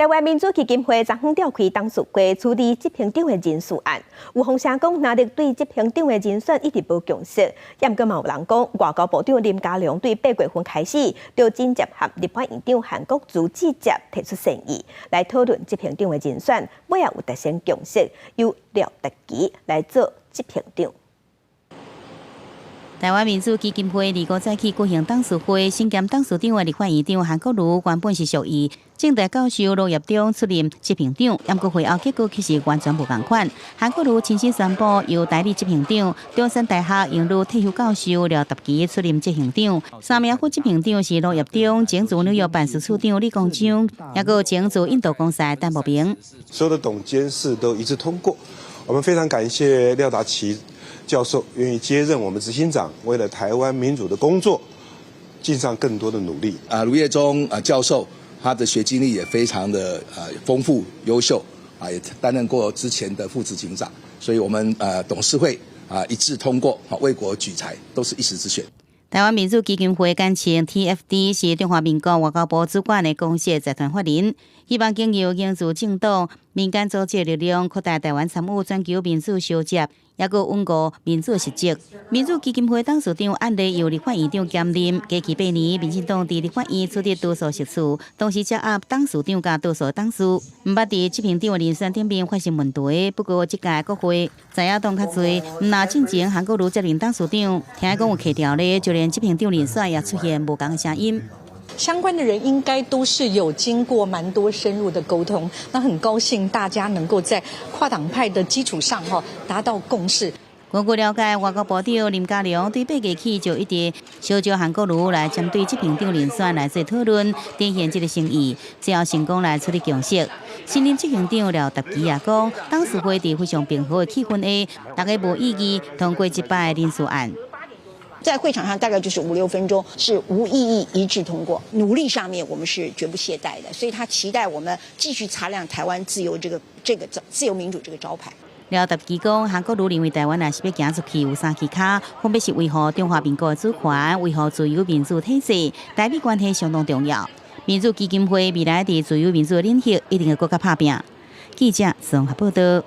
台灣民主基金會昨昏召開董事會處理執行長的人事案，有風聲講，藍綠對執行長的人選一直無共識，也毋過嘛有人講，外交部長林佳龍對8月份開始就緊接和立法院長韓國瑜直接提出建議，來討論執行長的人選，尾仔有達成共識，由廖達基來做執行長。台灣民主基金會二五早起舉行董事會，身兼董事長的立法院長韓國瑜原本是屬意政大教授盧業中出任執行長，毋過會後結果其實完全無仝款。韓國瑜親身宣布由代理執行長、中山大學榮譽退休教授廖達基出任執行長。三名副執行長是盧業中、前駐紐約辦事處長李光章，抑閣前駐印度公司的陳茂明。所有的董監事都一致通過，我們非常感謝廖達基教授願意接任我們執行長，為了台灣民主的工作，盡上更多的努力。啊，盧業中啊教授，他的學經歷也非常的豐富優秀，啊，也擔任過之前的副執行長，所以我們董事會啊一致通過，啊為國舉才，都是一時之選。台灣民主基金會簡稱 TFD 是中華民國外交部主管的公設財團法人，希望經由凝聚政黨、民間組織力量，擴大台灣參與全球民主相接，抑閣穩固民主實質。民主基金會董事長按例由立法院長兼任。過去8年，民進黨佇立法院取得多數席次，同時掌握董事長佮多數董事。毋捌佇執行長的人選頂面發生問題。不過，這屆國會在野黨較濟，毋但進前韓國瑜接任董事長，聽講有協調咧，就連執行長人選也出現無仝的聲音。相關的人應該都是有經過蠻多深入的溝通，那很高興大家能夠在跨黨派的基礎上，哈達到共識。根據了解，外交部長林佳龍對8月起就一直相召韓國瑜來針對執行長人選來做討論，展現這个誠意，最後成功來取得共識。新任執行長廖達基也講，董事會佇非常平和的氣氛下，大家無異議通過這擺人事案。在會場上大概就是五六分鐘，是無異議一致通過。努力上面我們是絕不懈怠的，所以他期待我們繼續擦亮台灣自由這個自由民主這個招牌。廖達基講，韓國瑜認為台灣若是欲行出去有三支跤，分別是維護中華民國的主權、維護自由民主體制，台美關係相當重要。民主基金會未來佇自由民主的領域一定會閣較拍拚。記者綜合報道。